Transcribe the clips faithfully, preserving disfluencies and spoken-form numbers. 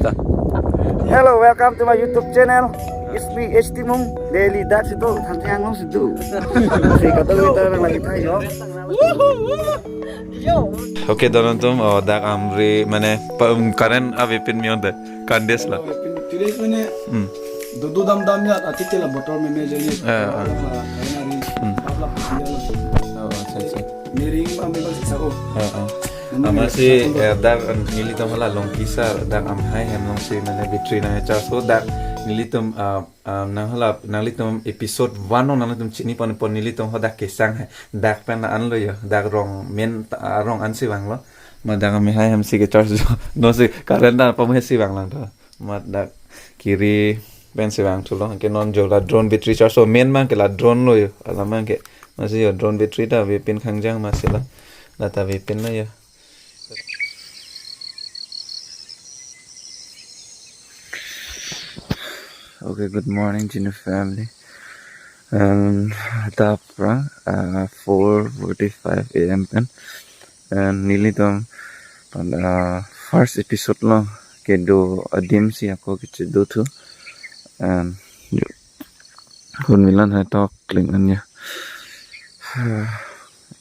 Hello, welcome to my YouTube channel. It's me, H T Mung. Daily dak situ, Thangtheng Anglong situ. Si kata kita orang lagi tayo. Okay, don atum, oh, dak Amri, mane, pa, um, current avepin mi onde, kandes la. Today's mane, Hmm. dudu dam dam ya, ati tela botol meme jeli. Eh, eh. Apa, kain ari, Hmm. apa, apa, Oh, oh, sa, sa. Miring, apa, apa, sa, oh. Oh, oh. Nana Amatsi, miring, eh, dak, eh, nelitum hala Longkisar, dak amhai hem alongsi mane battery nang charge, so dak nelitum, ah, ah, nang hala, nanglitum episode one along nanglitum chini pon pon nelitum hadak kesang hai. Dak pen an lo yo, dak rong main, ah, rong ansi vanglo. Ma dak amhai hemsi kecharge jo. No si current ta pamu hesi vanglang tha. Mat dak kiri pensi vangthulo. Ke non jo la drone battery charge, so main abang ke la drone lo yo. Alam abang ke. Amatsi yo drone battery ta avepin kangjang amatsi la. La ta avepin lo yo. Okay, good morning, Genu family. Um, adap ra, uh, four forty-five A M pen. And nelitum, uh, first episode along kedo adim si ako kechedothu. And hun milan hai tok kling anya.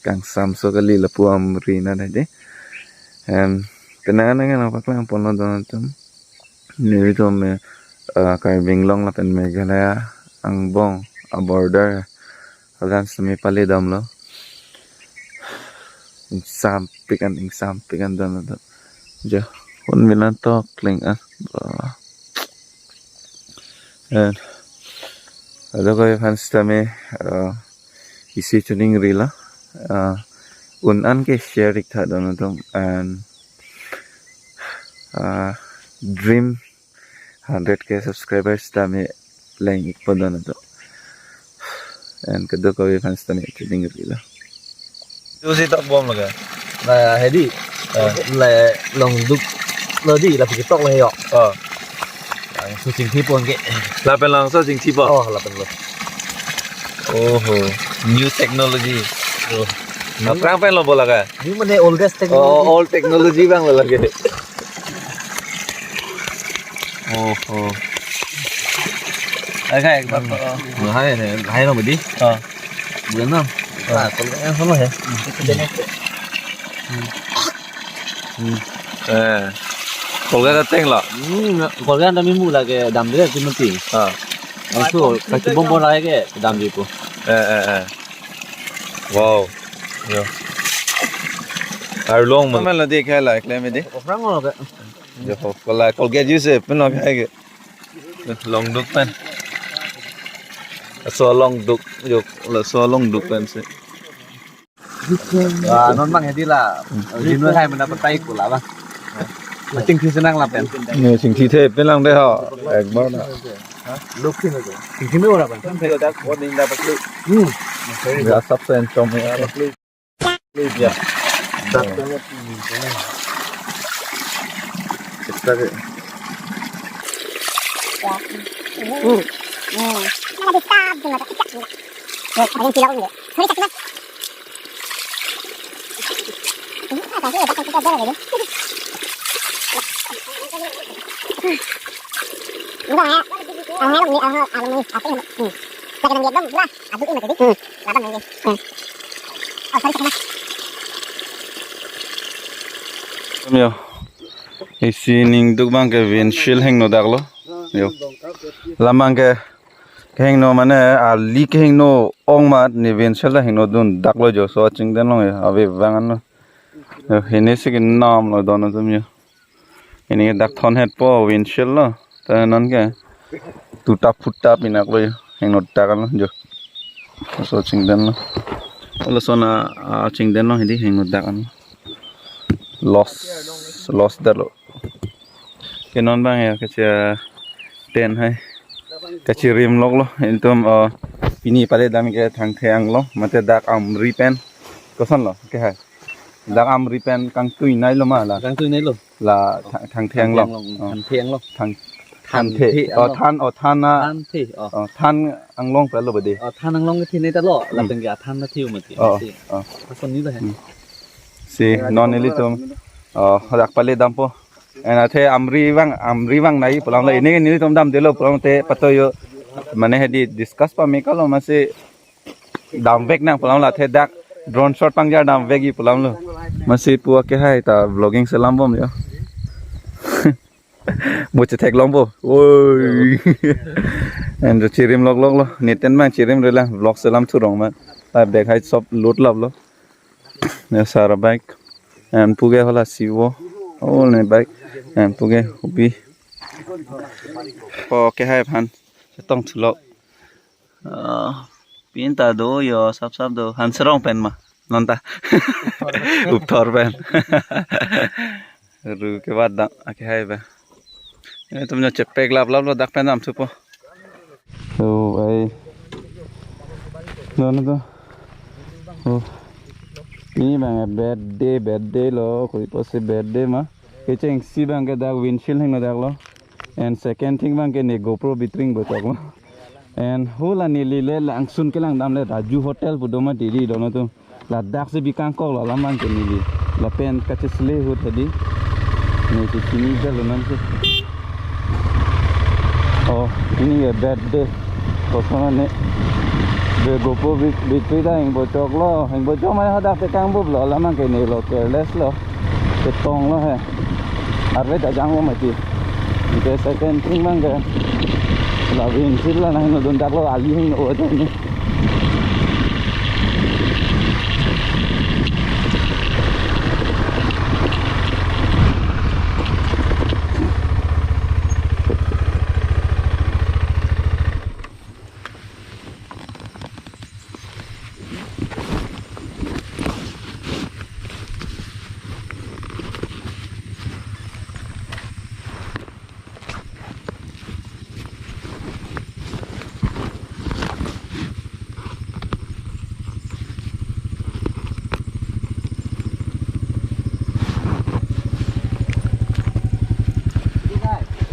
Kangsam so kali lapu Amri na dei. Em, penang nang nang paklang ponlo don atum. Nelitum me, eh, Karbi Anglong lapen Meghalaya angbong a-border alan semi pali damlo. Ingsampik an, ingsampik an don atum. Jo, hun milan tok kling an. Bah. And ado ko fans tame, uh, isi chuning rila, uh, un an ke share ik tha don atum, and, uh, dream hundred K subscribers tame leng ik po don atum. And kado ko fans tame chuning rila. Tu si tok bom laga. La hedi. Eh. La Longduk lo di, la pikitok la yo. Oh. Laso chingthi pon ke. Lapen langso chingthi po. Oh, lapen lo. Oho. New technology. Oh. Aphrang pen lo bo laga. New mane oldest technology. Oh, old technology abang lo lage. Oho. Hai, hai, hai, hai, hai, no, bedi. Oh. Bulan enam. Ah, kalau yang sama ya. Hmm. Eh. Kolga ateng lo. Hmm, kolga anda mimbu lagi dam dia tu mati. Ah. Laso, kaki bom bom lagi ke dam di ko. Eh, eh, eh. Wow. Yo. Arlong man. Mana lo dikha la klem di. Orang lo ke. Jo, kola Colgate use pen lo khai ke. Longduk pen. Laso Longduk, jo, laso Longduk pen si. Ah, non abang hedi la. Di non hai mana patai ko la abang. Chingthi si nang lapen. Ne chingthi the pen lang de ho. Ekbar na. Luk sini tu. Chingthi me ora abang. Hmm. Ya, sab se enchom ya. Please, ya. Yo. Isi ningduk abang ke windshield hingno dak lo. Yo. Lam abang ke kehingno mane ali kehingno ong amat ne windshield ta hingno dun dak lo jo, so chingdun long ya. Ave abang an lo. Yo, hini si kenam lo don atum yo. Hini dak thon het po windshield lo. Ta non ke tuta phuta pinak lo yo. Hingno dak an lo jo. So chingdun lo. Laso na, ah, chingdun lo hedi hingno dak an. Loss, loss dak lo. Ke non abang ya kachi, ah, tent hai. Kachirim lok lo. Itum, ah, pini pale dam ke Thangtheng Anglong. Mate dak Amri pen. Koson lo ke hai. Dak Amri pen kangtui nai lo ma la. Kangtui nai lo. La Thang-, Thangtheng Anglong. Thangtheng Anglong. Oh. Thangtheng Anglong. Thang-, Thangtheng. Thangtheng Oh, Anglong. Than, oh, Than, oh. Thangtheng Anglong. Oh, Than Anglong pen lo bedi. Oh, Than Anglong ke thini ta lo. Hmm. Lapen ke Than na thiu mati. Oh, si. Oh. Lason ni lo he. Hmm. Si non nelitum. Oh, dak pale dampo. And athe amri vang, amri vang nai pu alam lo, ini nelitum damdelo pu alam te patoyo. Mane hedi discuss pame kalo, masi damvek nang pu alam lo, athe dak drone shot pangjar damvekji pu alam lo. Masi pu akehai ta vlogging selam bom yo. Mo chetheklong po. Oi. And jo chirim loklok lo. Neten bang chirimre lang, vlog selam thurong man. Ta bag hai sob load lap lo. Ne sar bike. And puke hala sivo. All ne bike. And puke hubi. Po akehai aphan chetong thulok. Ah, pin ta do yo, sap sap do. Hanserong pen ma. Non ta. Upthor pen. Ru ke bat dam akehai ba. Nelitum jo chepek lap lap lo, dak pen damthu po. So, ai. Dono to. Oh. Pini bang bad day, bad day lo. Kopi pusi bad day ma. Kechengsi bang ke dak windshield hingno dak lo. And second thing bang ke ne GoPro battery ingbochok lo. And hala neli le langsun kelang damle Raju Hotel pu do ma diri dono to. Ladak si bikang kok lo alam bang ke neli. Lapen kachesle ahut hedi. Ne si chini jalo nang si. Oh, pini ke bad day. Kosonlo ne. Be GoPro bit-, battery ta ingbochok lo. Ingbochok mane hadak tekang bup lo. Alam bang ke ne lo careless lo. Ketong lo he. Arve ta jang lo mati. Ke second thing bang ke. La windshield la nang no dun dak lo, ali hingno o jani.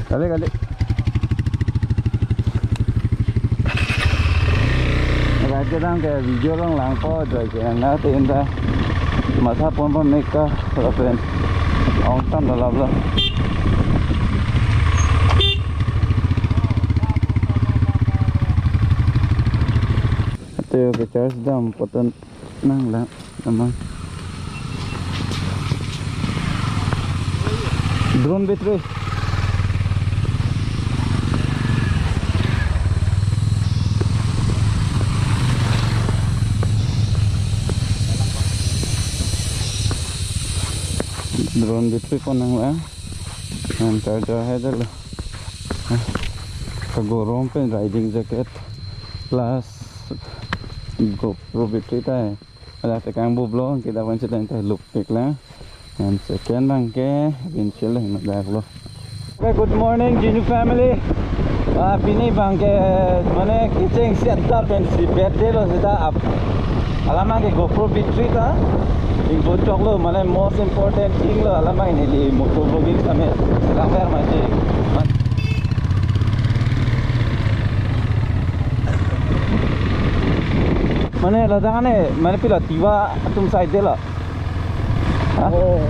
Kali, kali. Ride kedam ke video along langpo, joy ke nang na te inta. Matha pon pon meka lapen ong tam dalap lo. Ate ke charge dam poton nang la. Aman. Drone battery. Drone battery pon nang la. Nang charger hai dalo. Kagorom pen riding jacket plus GoPro battery ta hai. Ada tekang bup lo, kita pun sedang teh lup pik la. And second bang ke, windshield lo, hingno dak lo. Okay, good morning, Jinu family. Ah, pini bang ke, mane kechengsi adap pensi bad day lo seta ap. Alam bang ke GoPro battery ta ingbochok lo, mane most important thing lo, alam bang neli moto vlogging same langver mati. Mane ladak ane, mane pilo Tiwa atum side de lo. Ha? Oh,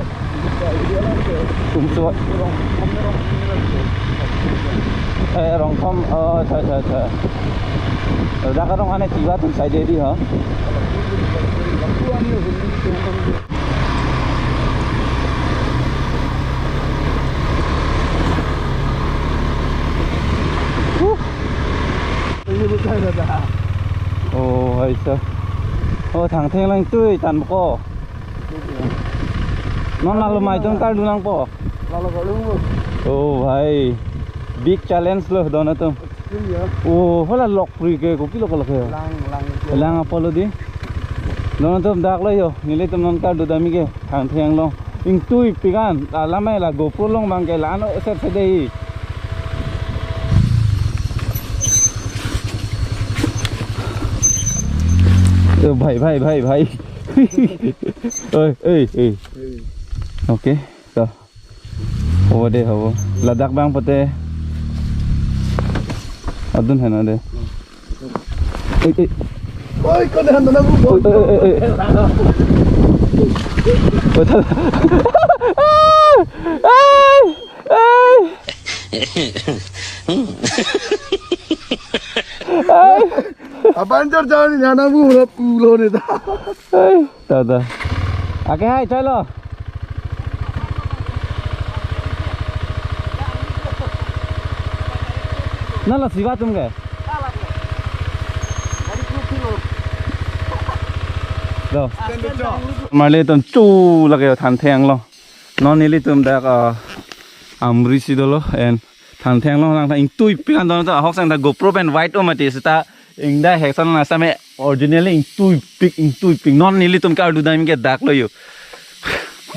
Tiwa atum side. Eh, Rongkhom, oh, acha, acha, acha. Ladak arong ane Tiwa atum side de di ha. Oh, hai sa. Oh, thang theng lang tui tan ko. Non lalo mai tum kar dunang po. Lalo kar dunang po. Oh, bhai. Big challenge lo dono tum. Iya. Oh, hala lok pri ke kopi lok lok ya. Lang, lang. Lang apot lo di. Dono tum dak lo yo. Nelitum non kar dudam ke. Thang theng long. Ingtui pikan, la lamai la GoPro long bang ke la-an o set set dei. Eh, bhai, bhai, bhai, bhai. Oi, oi, oi. Okay, to. Hobo de, hobo. Ladak bang pote. Adun hena de. Oi, oi. Oi, ko dehan dona bu. Oi, oi, oi, oi. Oi, tha-, ah! Ah! Ai. Ai. Abanjar jalan ni anak bu mula pulo ni ta. Ai, ta ta. Ake hai, chalo. Na la siva tum ke? Do. Marli tum chu lake Thantheng lo. Non nelitum dak, ah, Amri si dolo and Thantheng lo nang ta ingtuipik an don ta ahok sang ta GoPro pen wide o mati seta ingdai hek san na same originally ingtuipik, ingtuipik. Non nelitum ke ardu dam ke dak lo yo.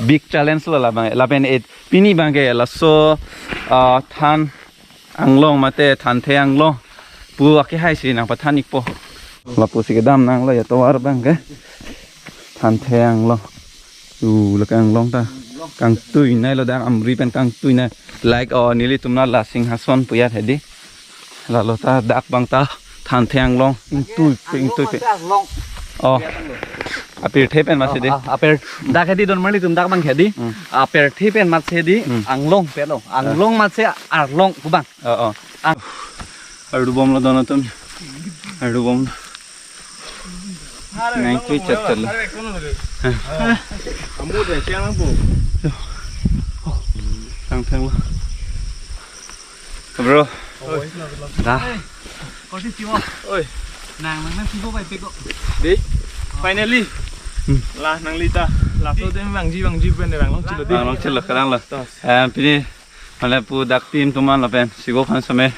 Big challenge lo labang, lapen et pini abang ke laso, ah, Than Anglong mate Thanthe Anglong pu ake hai si nang pathan ikpo. Lapu si kedam nang lo ya tovar abang ke. Thanthe Anglong. U lo ke Anglong ta. Kangtuinei lo dak Amri pen kangtuinei. Like, oh, nelitum na la Singhason pu ya hedi. Lalo ta dak abang ta Thanthe Anglong. Ingtuipik, ingtuipik. Oh. Apirthe pen masi di. Ah, ah, apir dak hedi don marli tum dak abang hedi. Hmm. Apirthe pen masi di. Hmm. Anglong pen lo. Anglong masi arlong pu abang. Oh, oh. Ang- Ardu bom lo don atum. Ardu bom. Nang tu chat chat lo. Ambu de siang ambu. Thang thang lo. Bro. Da. Kau si siwa. Oi. Nang nang nang siwa bai peko. Di. Finally. Hmm. La nangli ta. Laso adim vangji vangji pen de vanglong chelo di. Vanglong chelo kalang lo. Tos. Em, pini mane pu dak team atum an lapen sigo aphan same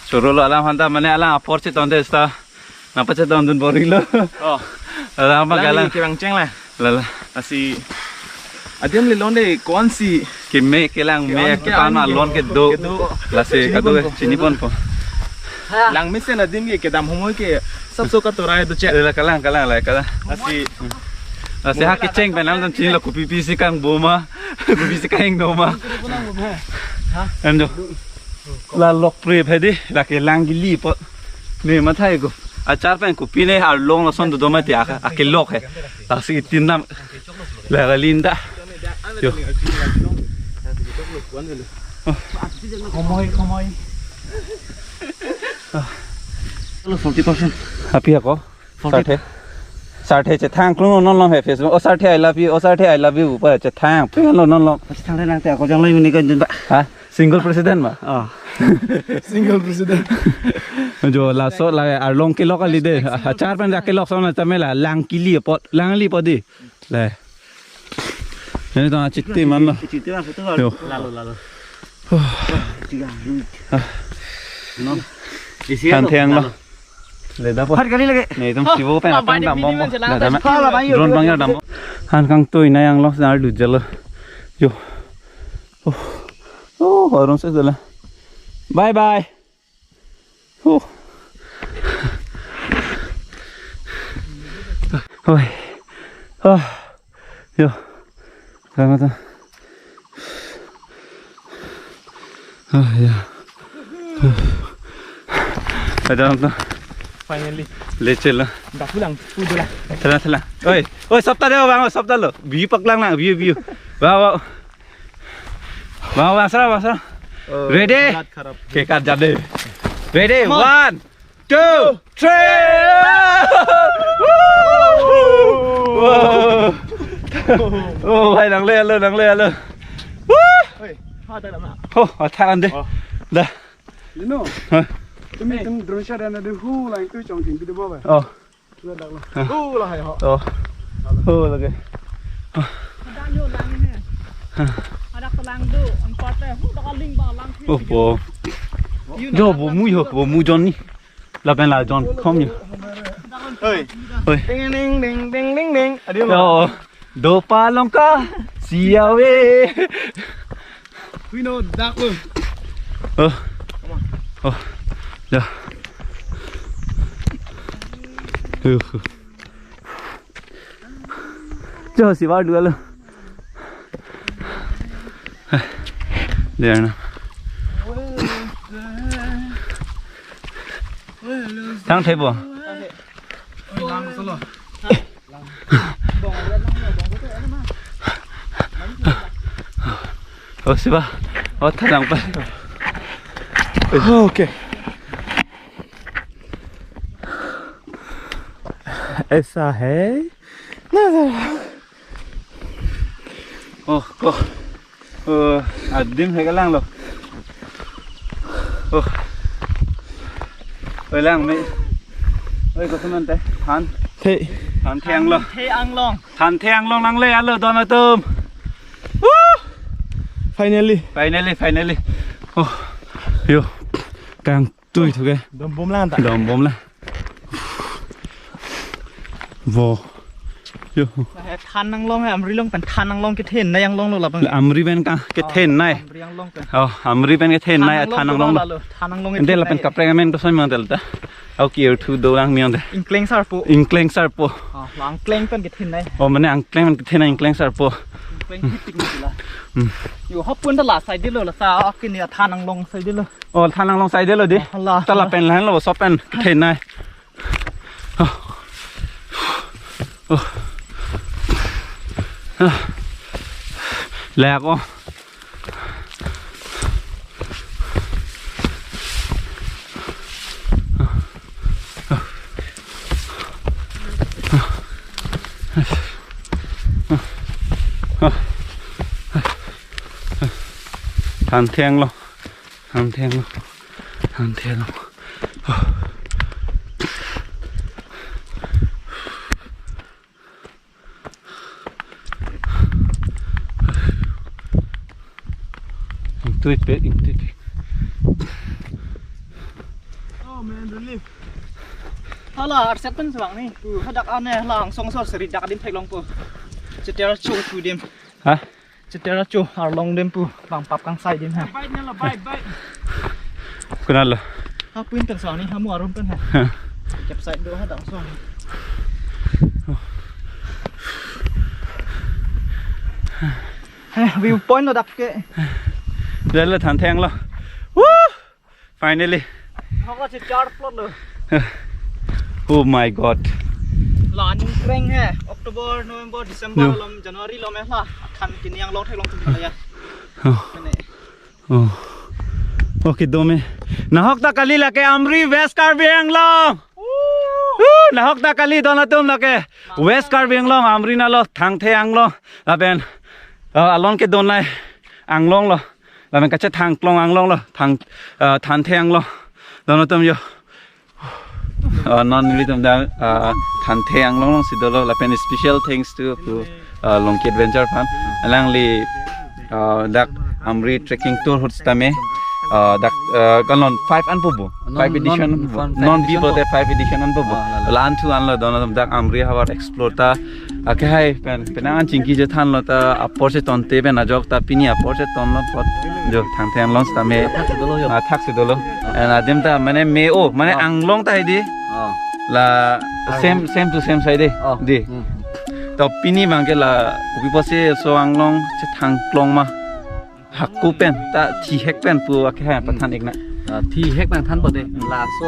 choro lo alam aphanta mane alang apor chetong de sta nangpachetong dun boring lo. Oh. Alang apa galang? Kevang cheng la. Lala. Lasi adim le londe ko-an si keme kelang me kelang ke tama lon kedo. Kedo. Lasi chini kado pon ko. Chini pon ko. Lang mesen adim ke kedam homoi ke sabso katorai do che. Lala kalang kalang la kalang. Lasi Lasi ha kecheng pen alam chini lo kopi pi si kang boma, kopi si kang doma. Em jo. La lok pre phai di, la kelang kili apot. Ne mathai ko. Achar pen kopi ne arlong lason do doma ti aka, akelok he. Lasi itin nam. La la linda. Jo. Homoi, homoi. Lo forty percent. Happy ako. Forty. Sarthe. Sarthe chethang klung non long he Facebook. Oh Sarthe, I love you. Oh Sarthe, I love you. Pa chethang. Pen lo non long. Chethang nang te ako jang lo uni ko dun ba. Ha? Single president ma? Oh. Single president. Jo laso la arlong kelok kali de. Achar pen akelok son na chamela lang kili apot. Lang li apot di. Le. Ini tong chiti man lo. Chiti man photo. Jo. Lalo lalo. Tiga. Ah. Non. Isi Thanthe Anglong. Lalo. Le da po. Har kali lagi. Ne tum sivo pen apang dam bom. Da dam. Hala bang yo. Drone bang ya dam. Han kangtuinei Anglong sar du jalo. Jo. Oh. Oh, arong se jalo. Bye bye. Oh. Oi. Ah. Jo. Kang ta. Ah, ya. Ada apa? Finally. Lecel lah. Dak pulang, pulang. Telang, telang. Oi, oi, sabta deh, bang, sabta lo. View paklang lang, view, view. Bang, bang. Bang, bang, sara, bang, sara. Oh, ready? Halat kharap. Ke kat jab deh. Ready? Come on. One, two, three. Oh, bhai, nangle alo, nangle alo. Oi, ha ta dam na. Oh, athak an deh. Oh. Da. Lino. Ha. Tumi tum drone shot ana deh hu lang tu chong tin tu ba. Oh. Sudah dak lo. Hah? Oh, lahai ho. Oh. Oh, lagi. Ada nyo lang he. Hah. Ada kelang do, empat he. Hu, dak ling ba lang he. Oh, bo. You know, jo, bo mu yo, bo mu Johnny. Lapen la John, kom yo. Oi. Oi. Ding, ding, ding, ding, ding, ding. Adi lo. Yo. Dopa longka siawe. We know that one. Oh. Oh. Ya. Uh. Jo, si var dua lo. There na. Thang thebo. Oh, siva. Oh, thanang pa. Okay. ऐसा है नजारा। Oh, ko. Oh, adim hai kalang lo. Oh. Oi lang me. Oi, koson ante. Than. Hey. Thanthe Anglong. Thanthe Anglong. Thanthe Anglong nangle alo don atum. Woo! Finally. Finally, finally. Oh. Yo. Kangtui thu ke. Dom bom lang ta. Dom bom lang. Vo. Yo. Than Anglong hai, Amri along pen Than Anglong kethenei Anglong lo lapen. La Amri pen ka kethenei. Amri Anglong pen. Oh, Amri pen kethenei Than Anglong lo. Than Anglong ente lapen kethenei. Kaprek amen koson mang tel ta. Auk ir thu dolang miang de. Ingkleng Sarpo. Ingkleng Sarpo. Ah, la Ingkleng pen kethenei. Oh, mane Ingkleng pen kethenei Ingkleng Sarpo. Ingkleng hitik ni la. Hmm. Yo, hapun ta la side lo la sa, akin ya Than Anglong side lo. Oh, Than Anglong side lo di. Ah, la. Ta lapen lahenlo, laso pen kethenei. Oh. Oh. Ah. Lek o. Thanthe Anglong. Thanthe Anglong. Thanthe Anglong. Ingtui pe, ingtui pe. Oh man, relief. Hala, arset pen svang ni. Uh, hadak ane, hala angsong so seri dak adim theklongpo. Cheter chu pu adim. Ha? Cheter chu arlong adim pu, bang pap kangsai adim ha. Bike na lo, bike, bike. Konat lo? Hapun pen svang ni, hamu arum pen ha. Ha. Kep side do hadak so. Hei, view point lo dak ke. Dal lo Thanthe Anglong. Woo! Finally. Hok la cheter plot lo. Oh my God. La aning kreng he. October, November, December, yo, lom, January lom he la. Than kini Anglong theklong tum ya. Oh. Mane. Oh. Okay, dome. Nahok ta kali lake Amri West Karbi Anglong. Woo! Nahok ta kali don atum lake West Karbi Anglong Amri nalo Thanthe Anglong. Lapen, uh, alon kedonei Anglong lo. Lapen kachethang klong Anglong lo, thang, uh, Thanthe Anglong. Don atum yo. Uh, non nelitum dak, uh, Thanthe Anglong alongsi dolo. Lapen special thanks to, to, uh, Longki Adventure aphan. Alangli, uh, dak Amri trekking tour ahut sitame, uh, dak, uh, kalon five anpo bo. Non, five edition non, anpo bo. Non, non five edition bipo anpo. Te five edition anpo bo. Ah, la, la. La-an thu anlo don atum dak Amri havar explore ta. Ake hai pen, penang an chingki je thanlo ta apor chetonte pen ajok ta pini apor chetonlo apot jo Thanthe Anglong sitame. Thaksi dolo yo. Ah, thaksi dolo. Ah. And adim ta mane me-o, mane, ah, Anglong ta hedi. Ah. La same, same to same side de. Ah. Di. Hmm. To pini abang ke la kopi pusi laso Anglong chethang klong ma. Hako pen ta thihek pen pu ake ha, hmm, pathan ik na. Ah, thihek pen thanpo de. Hmm. Laso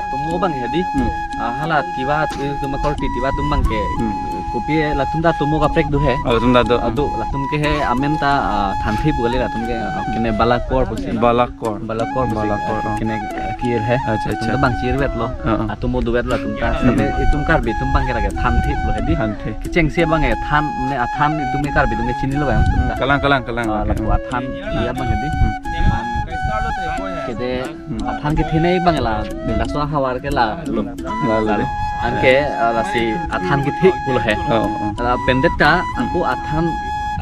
atomo abang hedi. Hmm. Ah, hala Tiwa, eh, atum akorte Tiwa atum abang ke. Hmm. Kopi latum ta atomo kaprek do he. Oh, latum ta do. Ah, do, latum ke he amen ta, ah, Thanthe pu kali latum ke, ah, kene Balakor pusi. Balakor. Balakor pusi, Balakor, ah, oh, kene, ah, kir he. Acha, acha. Latum ta abang chirvet lo. Oh, oh. Atomo dovet lo latum ta. Hmm. Tapi itum Karbi atum abang ke lake Thanthe lo hedi. Thanthe. Kechengsi abang ke than, mane athan itum ke Karbi atum ke chinilo abang. Hmm, kalang, kalang, kalang. Ah, lapu athan, iya abang hedi. Hmm. Kede, hmm, athan kethenei abang la, laso ahavar ke la lo. La, la, la. Anke, ah, lasi athan kethe pulo he. Oh, oh. La pendet ta, hmm, ako athan,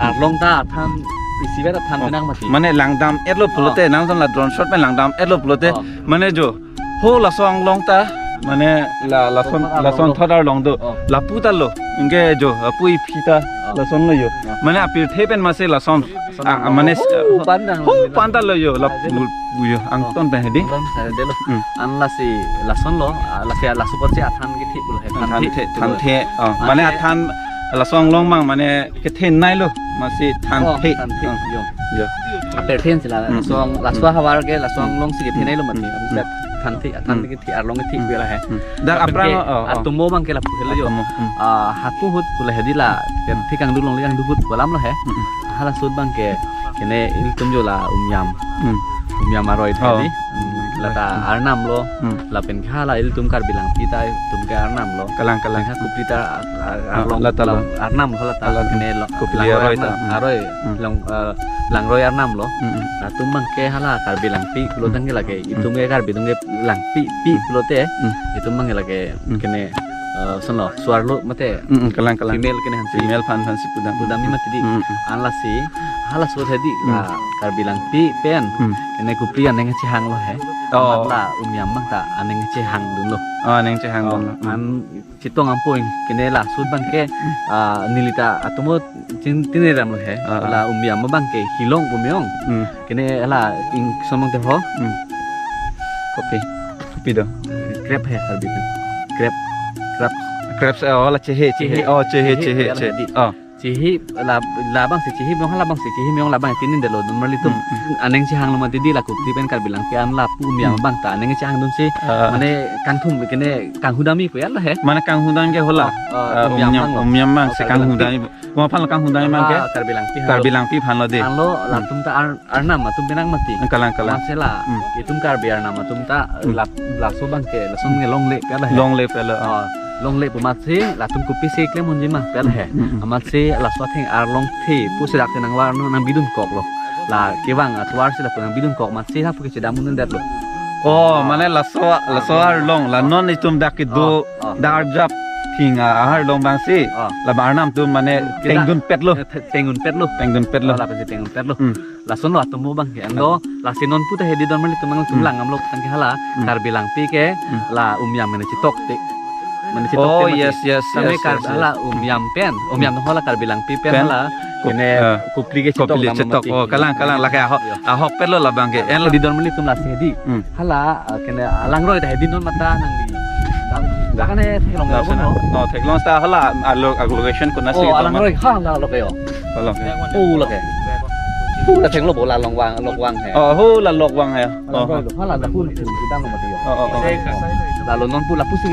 arlong ta athan, isivet athan, oh, penang mati. Mane langdam-etlo pulote, oh, nangjon la drone shot pen langdam-etlo pulote, oh, mane jo, ho laso Anglong ta, mane la, lason, lason thot arlong do. Oh. Lapu ta lo. Anke jo, apu iphi ta, oh, lason lo jo. Oh. Mane apirthe pen masi lason. Ah, ah, mane, oh, pandang ho lo. Panta lo jo, lapu, ah, jo. Angton pen hedi. Angton pen hedi lo. Hmm. An lasi lason lo, ah, lasi laso apotsi athan kethe pulo he. Thanthe, thanthe, thanthe, oh. Mane athan, laso Anglong abang, mane kethenei lo, masi thanthe. Oh, thanthe, hmm, jo. Jo. Apirthe si la, hmm, laso, laso ahavar ke, laso Anglong si kethenei lo mati. Hmm. Bisa thanthe, athan, hmm, kethe, arlong kethe, hmm, pu la he. Hmm. Dak aphrang, ke, oh, oh, atomo abang ke lapu helo jo. Atomo, hmm. Ah, hako ahut pu la hedi la, hmm, kethe kangduk longle kangduk ahut pu alam lo he. Hmm. Hala ahut abang ke, Kene ilitum jo la Umiam. Hmm. Umiam aroi Oh. tadi. Hmm, lata arnam lo. Hmm. Lapen ke hala ilitum Karbi Langpi ta itum ke arnam lo. Kalang, kalang. Lapen ke Kupli ta ar-, ar-, Ah, arlong lata lo. Arnam lo lata. Kalang. Kene lo, Kupli Langroi aroi ta. Arnam, Hmm. aroi. Hmm. Long, eh, Langroi arnam lo. Hmm, hmm. Latum abang ke hala Karbi Langpi pulo Hmm. tangke lake. Hmm. Itum ke Karbi atum ke Langpi, pi Hmm. pulote. Hmm. Itum abang ke lake Hmm. kene, eh, sono, suarlo mate. Hmm, hmm, kalang, kalang. Female kene aphansi. Female aphan, aphansi pudam. Pudam ni mati di. Hmm, hmm. An lasi, halaso tadi, Hmm. la Karbi Langpi pen. Hmm. Kene Kupli aning chehang lo he. Oh. Amat la Umiam abang ta aning chehang dun lo. Oh, aning chehang Oh, dun lo. Hmm. An chetong ampo ing, kene laso abang ke, Hmm. ah, neli ta atomo chin-, chinine dam lo he. Ah, ah. La Umiam abang ke hilong pu me-ong. Hmm. Kene la ing somong te ho. Hmm. Kopi. Kopi do. Crab he Karbi kan. Crab. Crab. Crabs, eh, oh, la chehe, chehe. Chehe. Oh, chehe, Chehe, chehe, ya, chehe. Di. Oh. Chehe, la, labang si chehe me-ong, labang si chehe me-ong, labang tini delo, don marli atum. Hmm, hmm. Aning chehang lo mati di la Kupli pen Karbi Langpi an lapu Umiam Hmm. abang ta aning chehang dunsi, Ah. mane kangthum kene kanghudam-i pu ya la he. Mane kanghudam ke hala. Oh, oh, Ah, Umiam Umiam, abang lo. Umiam abang Oh, si Karbi Langpi. Kanghudam-i. Kuma aphan lo kanghudam-i abang ke? Ah, Karbi Langpi aphan lo. Karbi Langpi aphan lo de. Aphan lo, Hmm. latum ta ar-, arnam atum penang mati. Kalang, kalang. Amat si la, Hmm. itum Karbi arnam atum ta, Hmm. la, laso abang ke, lason ke longle pu ya la he. Longle pu ya la, ah. Ah, longle pu amat si, latum kopi si klem unji ma pu ya la he. Hmm, hmm. Amat si, laso atheng arlong the, pusi dak te nangvar non nang bidun kok lo. La kevang atovar si lapu nang bidun kok amat si, hapu ke chedam un-edetlo. Oh, mane laso, laso Ah. arlong, la non itum dak kedo, Oh, oh. dak arjap thing a, arlong abang si, Oh. la arnam atum mane Kita tengdunpet lo. Eh, te-, tengdunpet lo. Tengdunpet lo. Oh, lapu si tengdunpet lo. Hmm. Lason lo atomo abang ke. Ando, lasi non puta hedi don marli atum nangtum Hmm. lang amlo tangke hala. Hmm. Karbi Langpi ke, Hmm. la Umiam mane chetok te. Mane chetok Oh, te mati. Yes, yes, Kami yes, Kar-, yes, yes. hala Umiam pen. Umiam no hala Karbi Langpi pen Pen. hala. Kop-, Kene ah. Kupli ke chetok Kopili dam chetok. Mati. Oh, kalang, kalang. Lake ahok, Iya. ahokpet lo labang ke. En lo. Hedi don marli atum lasi hedi. Hmm. Hala, ah, kene Langroi ta hedi non mata nangli. Dak, dak kene theklong Dak lo sana. Bono. Oh, theklong ta hala, ah, lo-, ah, location konatsi Oh, to ma. Langroi ha la lo ke yo. Hala. Oh, la ke. Oh, la theklong bo la long vang, lok vang he. Oh, ho la lok vang he. Oh. Langroi lo, hala la pun pun kita nomor dia. Oh, oh, oh. Lalu non pu lapusi.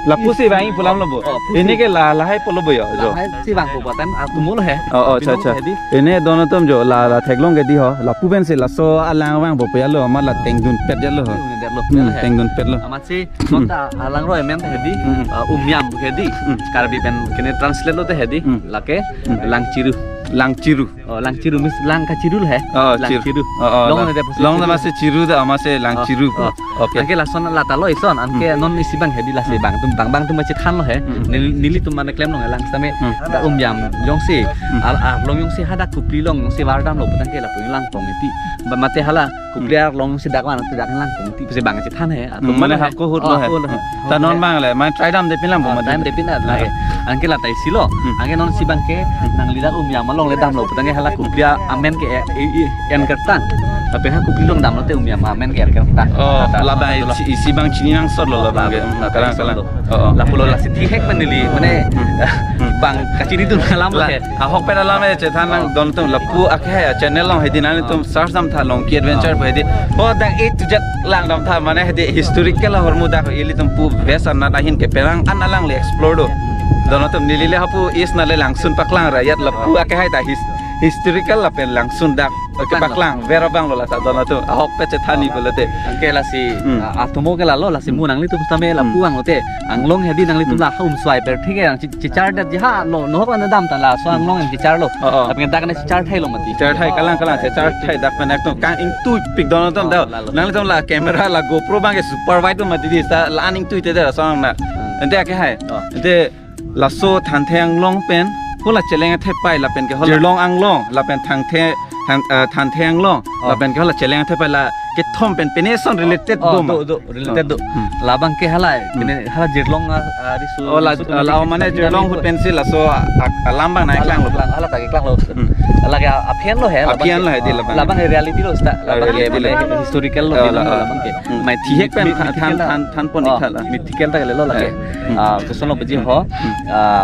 Lapusi vang pulang lo bo. Oh, pusi. Ini ke la, lahai pulo bo yo, jo. Lahai si vang pu paten, ah, tumul he. Oh, oh, acha, Binong acha. Hedi. Ini don atum jo, la, la theklong ke di ho. Lapu pensi laso alang vang bo pu ya lo, amat la tengdunpet ya lo ho. Tengdunpet lo, Hmm, ya he. Tengdunpet lo. Amat si, Hmm. non ta, ah, Langroi amen ta hedi, Hmm. ah, Umiam hedi. Hmm. Karbi pen kene translate lo te hedi, Hmm. lake, Hmm. Langchiru. Langchiru. Oh, Langchiru means lang kachiru he. Oh, Langchiru. Chiru. Oh, oh, Long lang. Ne dia pusi Long chiru. Nama si chiru da, ama si Langchiru. Oh, oh. Okay. Anke lason lata lo ison, anke Hmm. non isi abang hedi lasi Hmm. bang atum bang bang atum machethan lo he. Hmm. Neli, nelitum mane klem long lang same Hmm. dak Umiam jongsi. Hmm. Al, al long jongsi hadak Kupli long jongsi vardam lo putang ke lapu Langpong iti. Ba mate hala Kupli Hmm. arlong si dak van, dak Langpong ti pusi bang chethan he. Hmm, mane hako hut lo he. Oh, hako lo he. Hmm. Ta non bang le, mane try damde pin lang bo Ah, mati. Damde pin lang Ah. he. Anke lata isi lo. Hmm. Anke non si abang ke, Hmm. nangli dak Umiam along le damlo putang ke hala Kupli amen ke, eh, eh, eh, en kertang. Tapi ha Kupli long damlo te Umiam amen ke en kertang. Oh, Lata, labang lata isi, isi abang chini nangsot lo labang ke. Lata, Hmm, lata kalang, isi kalang. Lo. Oh, oh. Lapulo lasi thihek pen neli, mane, Hmm. Hmm. bang kachinidun alam La, he. Ahokpet alam e chethan nang Oh. don atum lapu akhai channel along hedi nangtum Oh. search damtha Longki Adventure Oh. pu hedi. Oh, dak A to Z lang damtha mane hedi historical ahormu dak ilitum pu best anat ahin ke perang an alang le explore do. Don atum neli le hapu is na le langsun paklang ra yat lapu Oh. akhai ta his-, historical lapen langsun dak. Oke, Paklang lo. Paklang, ver abang lo lata don atum. Ahokpet chethan-i pulote. Anke lasi, Hmm. ah, atomo ke lalo, lasi Hmm. mo nanglitum same la Hmm. puang lote. Anglong hedi nanglitum Hmm. la ha um swai per thik ke nang chi-, chichar det ji ha lo, nohok an dam ta laso Hmm. anglong nang chichar lo. Oh, oh. Tapi dak ne chichar thai lo mati. Chichar thai, kalang, kalang, chichar thai dak pen atum kang ingtui pik don atum Oh, da. Lalo. Nanglitum la camera la GoPro abang ke super wide lo mati di sa la an ingtui te da so na. Hmm. Ante akhai. Oh. Ante laso Thanthe anglong pen, hala Cheleng Athepai lapen ke hala Jirlong anglong, lapen Thanthe, Than-, eh, Thanthe anglong, Oh. lapen ke hala Cheleng Athepai la kethom pen pine ason related Oh, do ma? Do, do, related do. Hmm. Labang ke hala, Hmm. kene hala Jirlong a, a, risu, Oh, la, risu la, kene mane kene Jirlong kene hut pensi laso a, a, alam abang nang Alam klang lo. Klang, hala ta klang lo. Hmm. Hala ke a, aphian lo he, labang Aphian ke. Lo he di labang. Labang ke reality lo sta, Ah, labang ke reality lo. Mane historical lo, Oh, binong lo la, labang ke. Hmm. Mai Thihek pen mi-, than, mythical than, la. Than, than pon Oh, ikhala. Mythical ta ke lo lake. Eh. Hmm. Ah, koson lo baji ho. Hmm. Ah,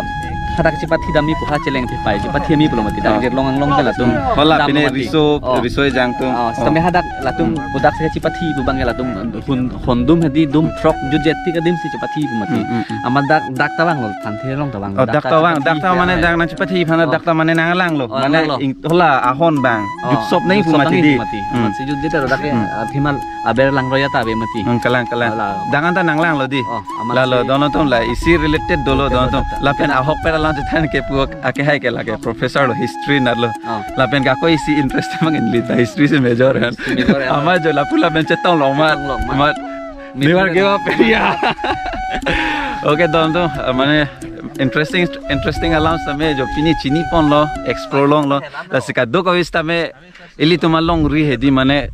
Hadak chepathi damji pu ha cheleng pi pai, chepathi damji pulo mati. Dak Oh. Jet Long Anglong ke latum. Hala, dam pine mati. Riso, Oh. Riso Ejang atum. Oh, Oh. Sitame hadak latum Hmm. pudak si chepathi pu abang ke latum hun-, hondum hedi dum throk jutje tik adim si chepathi pu mati. Hmm, hmm, hmm. Amat dak, dak ta vanglo, Thanthe along ta vang. Oh, dak ta vang, dak ta mane dak nangchepathi aphan Oh. dak ta mane nanglanglo. Oh, Mane nanglanglo. ing-, hala ahon abang. Oh, Jutsop nangji pu jutsop mati nangji di. pu mati. Hmm. Amat si jutje ta dak ke, Hmm. ah, phimal aber langroi ta ave mati. Hmm, kalang, kalang. Hala. Dak an ta nanglanglo di. Oh, amat Lalo, si dono atum la, isi related dolo, Related dono atum. dolo. Lapen ahokpet alam chethan ke pu ake hai ke lake professor lo, history natlo. Oh. Lapen ako isi interest mang in lita, history si major kan. History major ya. Ama jo lapu lapen chetong lo ma. Chetong lo ma. Ma. Never give up. Ya. Okay, dono atum, uh, mane interesting, interesting alam sitame jo pini chini ponlo, explore longlo. Lasi kadokave sitame ilitum alongri hedi mane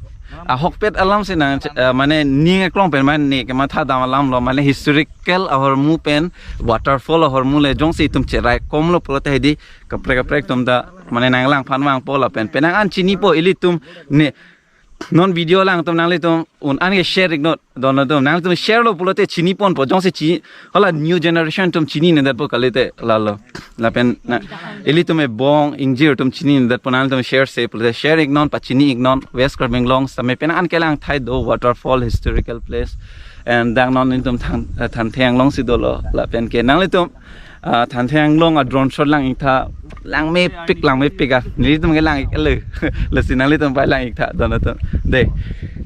ahokpet alam si nang, eh, mane ning eklong pen mane ne kematha dam alam lo, mane historical ahormu pen waterfall ahormu le jongsi itum cherai komlo pulote hedi kaprek kaprek atum ta mane nanglang aphan vangpo lapen penang an chinipo ilitum ne non video lang atum nanglitum un an ke share iknon dono atum nanglitum share lo pulote chini ponpo jongsi chi hala new generation atum chinine detpo kalite lalo. Lapen na ilitum ebong ingjir atum chinine detpo nanglitum share se pulote share iknon pachini iknon West Karbi Anglong sitame penang an kelang thai do waterfall historical place and dak non ilitum Than, eh, Thanthe Anglong si dolo lapen ke nanglitum, ah, Thanthe Anglong a drone shot lang iktha langmepik langmepik a nelitum ke lang ik le lasi nanglitum pai lang iktha dono atum. De.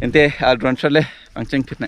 Ante a drone shot le pangcheng phit na.